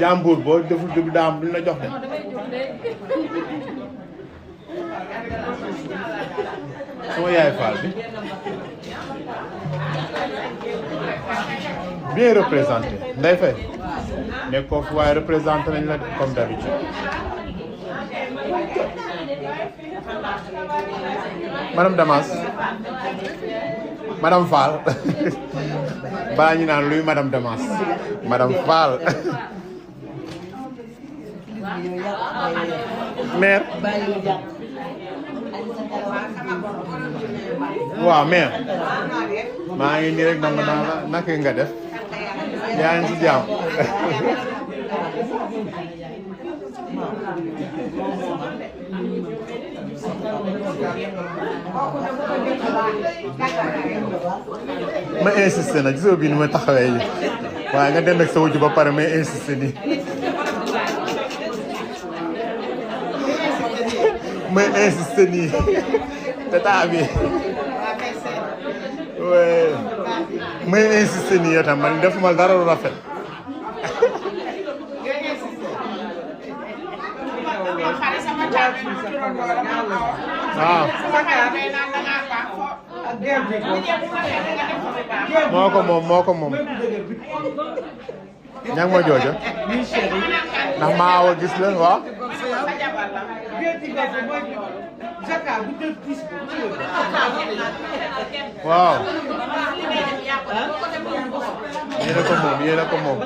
jàmbur boo deful dugg daam duñ la jox de. sama yaay Fall bi bien représenté Ndeye Faye nekk ko fu waaye représenté nañ la comme d'habitude. Madame Damas Madame Fall balaa ñu naan luy Madame Damas Madame Fall mère waaw mère maa ngi nii rek nam naa la naka nga def yaa ngi ci jàmm ma insisté na gisoo bii ni ma taxawee yi waaye nga dem ak sa wujju ba pare may insisté nii may insisté nii tata bi may insisté nii yow tam man defuma dara lu rafet waaw moo ko moom ña ma joojo ndax maa awa gis la waaw waaw yéen a ko moom